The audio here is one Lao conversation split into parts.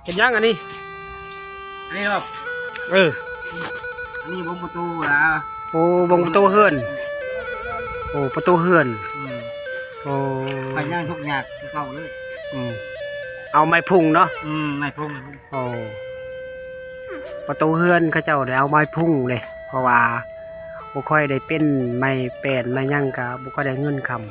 ເຮັດຫຍັງອັນນີ້? ອັນນີ້ເນາະ ເອີ ອັນນີ້ບົງປະຕູນະ. ໂອ້ ບົງປະຕູເຮືອນ. ໂອ້ ປະຕູເຮືອນ. ອືມ ໂອ້ ໄປຍ່າງທຸກຍາກຄືເກົ່າເລີຍ. ອືມ ເອົາໄມ້ພຸງເນາະ. ອືມ ໄມ້ພຸງ. ໂອ້ ປະຕູເຮືອນເຂົາເຈົ້າໄດ້ເອົາໄມ້ພຸງເດ້ ເພາະວ່າບໍ່ຄ່ອຍໄດ້ເປັນໄມ້ແປ້ນໄມ້ຫຍັງ ກະບໍ່ຄ່ອຍໄດ້ເງິນຄຳ.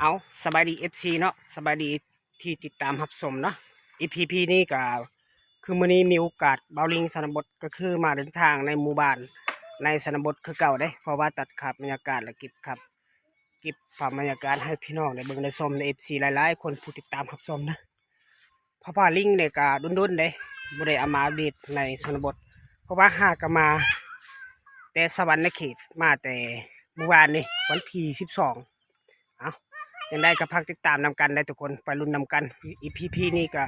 ເອົາ ສະບາຍດີ ເອັຟຊີ ເນາະ ສະບາຍດີທີ່ຕິດຕາມຮັບຊົມເນາະ. ອີພີ ນີ້ກະຄືມື້ນີ້ມີໂອກາດ ບ່າວລິງຊະນະບົດ ກະຄືມາເດີນທາງໃນໝູ່ບ້ານໃນຊະນະບົດຄືເກົ່າເດ້ ເພາະວ່າຕັດພາບບັນຍາກາດ ແລະ ເກັບພາບ ເກັບພາບບັນຍາກາດໃຫ້ພີ່ນ້ອງໄດ້ເບິ່ງໄດ້ຊົມ ເອັຟຊີ ຫຼາຍໆຄົນຜູ້ຕິດຕາມຮັບຊົມເນາະ. ເພາະວ່າລິງນີ້ກະດົນໆເດ້ ບໍ່ໄດ້ເອົາມາອັບເດດໃນຊົນນະບົດ ເພາະວ່າຫາກະມາແຕ່ສະຫວັນນະເຂດ ມາແຕ່ມື້ວານນີ້ ວັນທີສິບສອງ. ເອົ້າ ຈັ່ງໃດກະຝາກຕິດຕາມນຳກັນໄດ້ທຸກຄົນ ໄປລຸ້ນນຳກັນ. ອີພີ ນີ້ກະ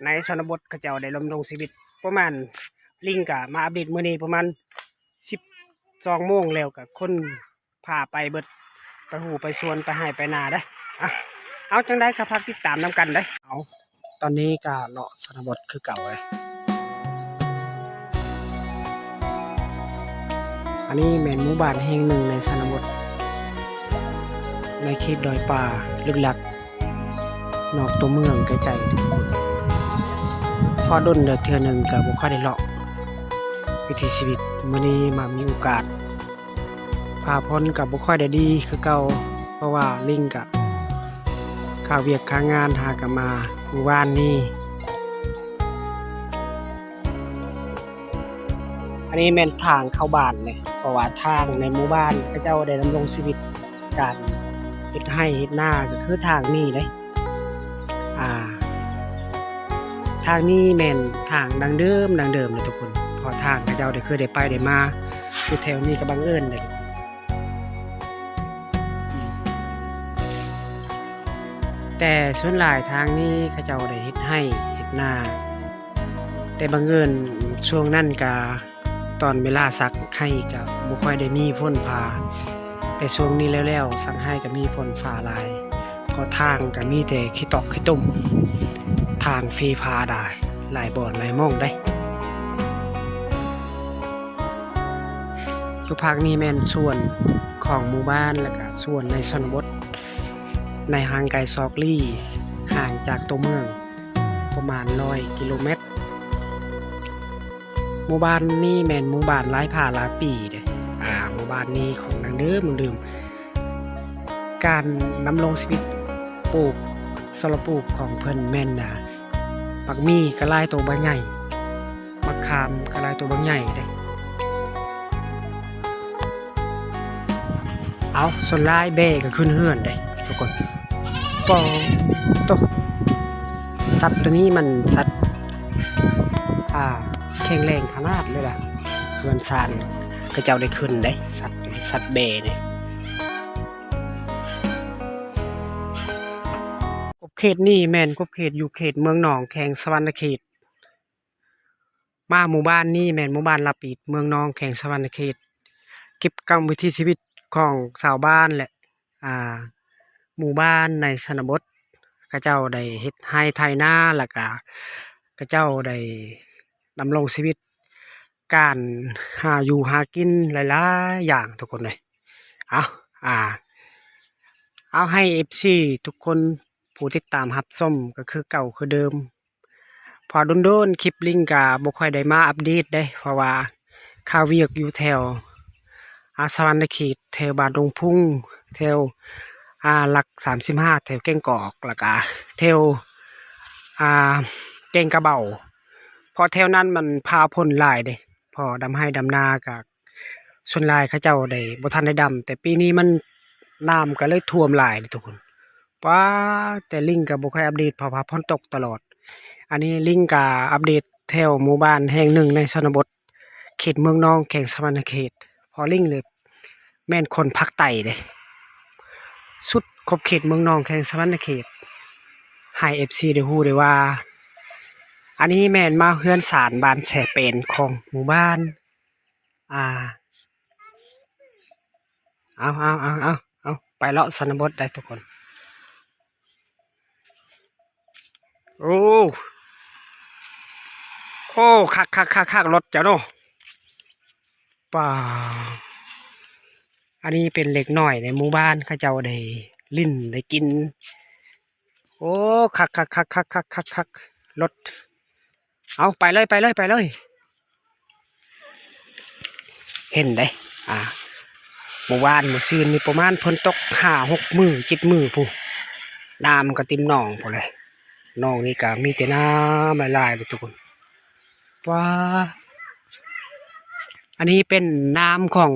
ໃນຊົນນະບົດເຂົາເຈົ້າໄດ້ດຳລົງຊີວິດ ປະມານ ລິງກະມາອັບເດດມື້ນີ້ປະມານສິບສອງໂມງແລ້ວ ກະຄົນ ພາໄປເບິດ ໄປຮູ້ໄປສວນ ໄປໄຮ່ໄປນາເດ້. ອະ ເອົາ ຈັ່ງໃດກະຝາກຕິດຕາມນຳກັນເດ້. ເອົາ ຕອນນີ້ກະເລາະຊະນະບົດຄືເກົ່າເດ້. ອັນນີ້ແມ່ນໝູ່ບ້ານແຫ່ງໜຶ່ງໃນຊະນະບົດ ໃນເຂດດອຍປ່າລຶກລັກ ນອກຕົວເມືອງໄກໆ. ພໍດົນແລ້ວເທື່ອໜຶ່ງກະບໍ່ຄ່ອຍໄດ້ເລາະ ວິຖີຊີວິດ. ມື້ນີ້ມາມີໂອກາດ ຟ້າຝົນກະບໍ່ຄ່ອຍໄດ້ດີຄືເກົ່າ ເພາະວ່າລິງກະຄາວຽກຄາງານ ຫາກະມາມື້ວານນີ້. ອັນນີ້ແມ່ນທາງເຂົ້າບ້ານເດ້ ເພາະວ່າທາງໃນໝູ່ບ້ານເຂົາເຈົ້າໄດ້ດຳລົງຊີວິດການເຮັດໄຮ່ເຮັດນາ ກະຄືທາງນີ້ເດ້. ອ່າ ທາງນີ້ແມ່ນທາງດັ້ງເດີມ ດັ້ງເດີມເດ້ທຸກຄົນ ເພາະທາງເຂົາເຈົ້າໄດ້ເຄີຍໄດ້ໄປໄດ້ມາຢູ່ແຖວນີ້ກະບັງເອີນເດ້. ແຕ່ສ່ວນຫຼາຍທາງນີ້ເຂົາເຈົ້າໄດ້ເຮັດໄຮ່ເຮັດນາ ແຕ່ບັງເອີນຊ່ວງນັ້ນກະ ຕອນເວລາສັກໄຮ່ກະບໍ່ຄ່ອຍໄດ້ມີຝົນຟ້າ ແຕ່ຊ່ວງນີ້ແລ້ວໆສັກໄຮ່ກະມີຝົນຟ້າຫຼາຍ ເພາະທາງກະມີແຕ່ຂີ້ຕອກຂີ້ຕົມ ທາງເຟຟ້າດາຍ ຫຼາຍບ່ອນຫຼາຍໝ່ອງເດ້. ຢູ່ພາກນີ້ແມ່ນສວນຂອງໝູ່ບ້ານ ແລະກະສວນໃນຊົນນະບົດ ໃນຫ່າງໄກຊອກຫຼີ່ ຫ່າງຈາກຕົວເມືອງປະມານຮ້ອຍກິໂລແມັດ. ໝູ່ບ້ານນີ້ແມ່ນໝູ່ບ້ານຫຼາຍພາຫຼາຍປີເດ້. ອ່າ ໝູ່ບ້ານນີ້ຂອງດັ້ງເດີມ ດັ້ງເດີມ ການດຳລົງຊີວິດປູກ ສຳລັບປູກຂອງເພິ່ນແມ່ນ ອ່າ ໝາກມີກະຫຼາຍໂຕບັກໃຫຍ່ ໝາກຂາມກະຫຼາຍໂຕບັກໃຫຍ່ເດ້. ເອົາ ສ່ວນຫຼາຍແບ້ກະຂຶ້ນເຮືອນເດ້ທຸກຄົນ. ປອໂຕ ສັດໂຕນີ້ມັນສັດ ອ່າ ແຂງແຮງຂະໜາດເລີຍລະ. ເຮືອນຊານເຂົາເຈົ້າໄດ້ຂຶ້ນເດ້ ສັດ ສັດແບ້ນີ້. ຂອບເຂດນີ້ແມ່ນຂອບເຂດຢູ່ເຂດເມືອງໜອງ ແຂວງສະຫວັນນະເຂດ. ມາໝູ່ບ້ານນີ້ແມ່ນໝູ່ບ້ານລາປີດ ເມືອງໜອງ ແຂວງສະຫວັນນະເຂດ. ກິດຈະກຳວິຖີຊີວິດຂອງຊາວບ້ານ ແລະ ອ່າ ໝູ່ບ້ານໃນຊົນນະບົດ ເຂົາເຈົ້າໄດ້ເຮັດໄຮ່ໄຖນາ ແລ້ວກະເຂົາເຈົ້າໄດ້ດຳລົງຊີວິດ ການຫາຢູ່ຫາກິນຫຼາຍໆຢ່າງທຸກຄົນເອີຍ. ເອົາ ອ່າ ເອົາ ໃຫ້ເອັຟຊີທຸກຄົນຜູ້ຕິດຕາມຮັບຊົມກະຄືເກົ່າຄືເດີມ. ເພາະດົນໆຄລິບລິງກະບໍ່ຄ່ອຍໄດ້ມາອັບເດດເດ້ ເພາະວ່າຄາວຽກຢູ່ແຖວ ອາ ສະຫວັນນະເຂດ ແຖວບ້ານດົງພຸງ ແຖວ ອາ ຫຼັກສາມສິບຫ້າ ແຖວແກ້ງກອກ ແລ້ວກະແຖວ ອາ ແກ້ງກະເບົາ ເພາະແຖວນັ້ນມັນພາຝົນຫຼາຍເດ້ ເພາະດຳໄຮ່ດຳນາກະ ສ່ວນຫຼາຍເຂົາເຈົ້າໄດ້ ບໍ່ທັນໄດ້ດຳ ແຕ່ປີນີ້ມັນ ນ້ຳກະເລີຍຖ້ວມຫຼາຍເດ້ທຸກຄົນ. ປາ ແຕ່ລິງກະບໍ່ຄ່ອຍອັບເດດ ເພາະວ່າຝົນຕົກຕະຫຼອດ. ອັນນີ້ລິງກະອັບເດດແຖວໝູ່ບ້ານແຫ່ງໜຶ່ງໃນຊົນນະບົດ ເຂດເມືອງໜອງ ແຂວງສະຫວັນນະເຂດ. ເພາະລິງເລີຍແມ່ນຄົນພາກໃຕ້ເດ້ ສຸດຂອບເຂດເມືອງໜອງ ແຂວງສະຫວັນນະເຂດ. ໃຫ້ເອັຟຊີໄດ້ຮູ້ໄດ້ວ່າ ອັນນີ້ແມ່ນມາເຮືອນຊານບ້ານແຊເປນຂອງໝູ່ບ້ານ. ອ່າ ເອົາ ເອົາ ເອົາ ເອົາ ເອົາ ໄປເລາະຊົນນະບົດໄດ໋ທຸກຄົນ. ໂອ້ ໂອ້ ຄັກໆໆໆ ລົດເຈົ້າເນາະ. ປ້າ ອັນນີ້ເປັນເດັກນ້ອຍໃນໝູ່ບ້ານ ເຂົາເຈົ້າໄດ້ຫຼິ້ນໄດ້ກິນ. ໂອ້ ຄັກໆໆໆໆໆ ລົດ. ເອົາ ໄປເລີຍ ໄປເລີຍ ໄປເລີຍ. ເຫັນເດ້ ອ່າ ມື້ວານມື້ຊືນນີ້ປະມານຝົນຕົກຫ້າຫົກມື້ເຈັດມື້ພຸ້ນ ນ້ຳກໍເຕັມໜອງພຸ້ນເລີຍ. ໜອງນີ້ກໍມີແຕ່ນ້ຳຫຼາຍໆເດ້ທຸກຄົນ. ວ້າ ອັນນີ້ເປັນນ້ຳຂອງ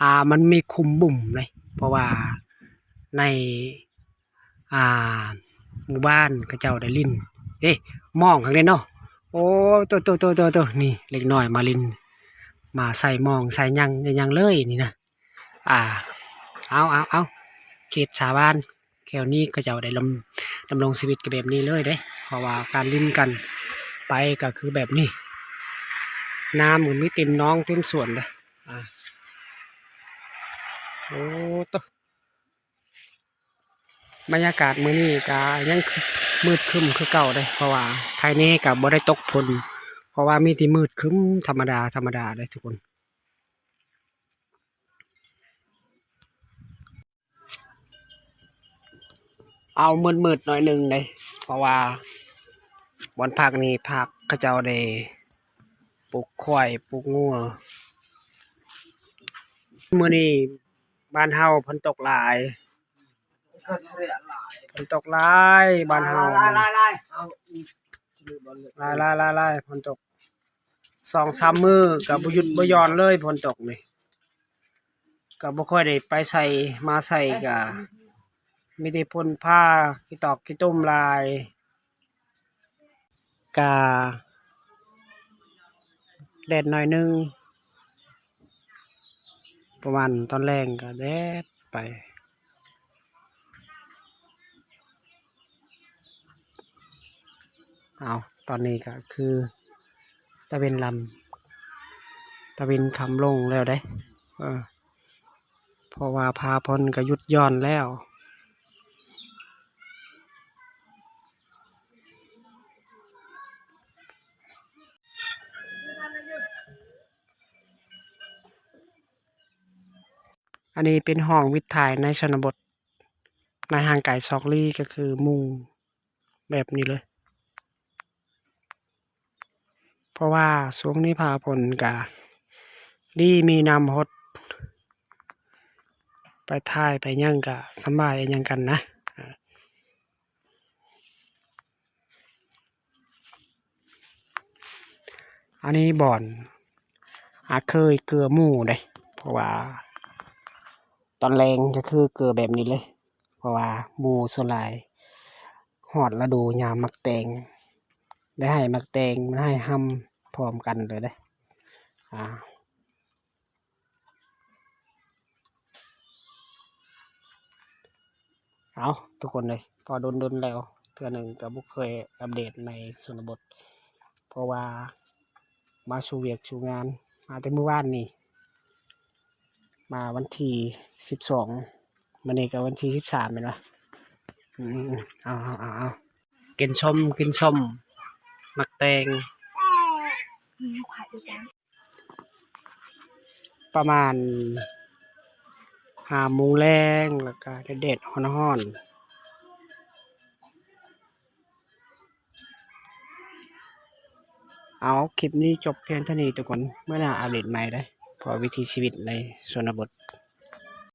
ອ່າ ມັນມີຂຸມບຸ້ມເດ້ ເພາະວ່າໃນ ອ່າ ໝູ່ບ້ານເຂົາເຈົ້າໄດ້ຫຼິ້ນ ເດ້ ມອງຂ້າງໃນເນາະ. ໂອ້ ໂຕໆໆໆ ນີ້ເດັກນ້ອຍມາຫຼິ້ນ ມາໃສ່ມອງໃສ່ຫຍັງຫຍັງເລີຍນີ້ນະ. ອ່າ ເອົາ ເອົາ ເອົາ ເຂດຊາວບ້ານແຖວນີ້ເຂົາເຈົ້າໄດ້ດຳ ດຳລົງຊີວິດກັນແບບນີ້ເລີຍເດ້ ເພາະວ່າການຫຼິ້ນກັນໄປກໍຄືແບບນີ້ ນ້ຳມັນມີເຕັມໜອງເຕັມສວນເດ້. ອ່າ ໂອ້ ໂຕ ບັນຍາກາດມື້ນີ້ກໍຍັງ ຄ- ມືດຄຶ້ມຄືເກົ່າເດ້ ເພາະວ່າໄຄແນ່ກໍບໍ່ໄດ້ຕົກຝົນ ເພາະວ່າມີແຕ່ມືດຄຶ້ມທຳມະດາ ທຳມະດາເດ້ທຸກຄົນ. ເອົາ ມືດໆໜ້ອຍໜຶ່ງເດ້ ເພາະວ່າບ່ອນພັກນີ້ ພັກເຂົາເຈົ້າໄດ້ປູກຄວາຍ ປູກງົວ. ມື້ນີ້ ບ້ານເຮົາຝົນຕົກຫຼາຍ ຝົນຕົກຫຼາຍບ້ານເຮົາ ຫຼາຍໆໆໆ ຝົນຕົກສອງສາມມື້ກໍບໍ່ຢຸດບໍ່ຢ່ອນເລີຍ ຝົນຕົກນີ້ກໍບໍ່ຄ່ອຍໄດ້ໄປໃສມາໃສ ກໍມີແຕ່ຝົນຟ້າ ຂີ້ຕອກຂີ້ຕຸ່ມຫຼາຍ. ກະແດດໜ້ອຍໜຶ່ງ ປະມານຕອນແລງກະແດດໄປ. ເອົາ ຕອນນີ້ກະຄືຕາເວັນລຳ ຕາເວັນຄ່ຳລົງແລ້ວເດ້ ເອີ ເພາະວ່າຟ້າຝົນກະຢຸດຢ່ອນແລ້ວ. ອັນນີ້ເປັນຫ້ອງວິດຖ່າຍໃນຊົນນະບົດ ໃນຫ່າງໄກສອກຫຼີກ ກໍຄືມຸງແບບນີ້ເລີຍ. ເພາະວ່າຊ່ວງນີ້ຟ້າຝົນກະດີ ມີນ້ຳຫົດ ໄປຖ່າຍໄປຫຍັງກະສະບາຍອີ່ຫຍັງກັນນະ. ອັນນີ້ບ່ອນ ອາ ເຄີຍເກືອໝູເດ້ ເພາະວ່າຕອນແລງກະຄືເກືອແບບນີ້ເລີຍ ເພາະວ່າໝູສ່ວນຫຼາຍຮອດລະດູຍາມໝາກແຕງ ໄດ້ໃຫ້ໝາກແຕງ ມັນໃຫ້ຮຳພ້ອມກັນເລີຍເດ້ ອາ. ເອົາ ທຸກຄົນເອີຍ ພໍດົນໆແລ້ວເທື່ອໜຶ່ງ ກໍບໍ່ເຄີຍອັບເດດໃນຊົນນະບົດ ເພາະວ່າມາສູ່ວຽກສູ່ງານ ມາແຕ່ມື້ວານນີ້ ມາວັນທີສິບສອງ ມື້ນີ້ກໍວັນທີສິບສາມແມ່ນບໍ່? ອືມ ເອົາໆໆ ກິນສົ້ມ ກິນສົ້ມ ໝາກແຕງ. ປະມານຫ້າໂມງແລງ ແລ້ວກະແດດໆຮ້ອນໆ. ເອົາ ຄລິບນີ້ຈົບພຽງເທົ່ານີ້ທຸກຄົນ ມື້ໜ້າອັບເດດໃໝ່ເດີ້ ເພາະວິຖີຊີວິດໃນຊົນນະບົດ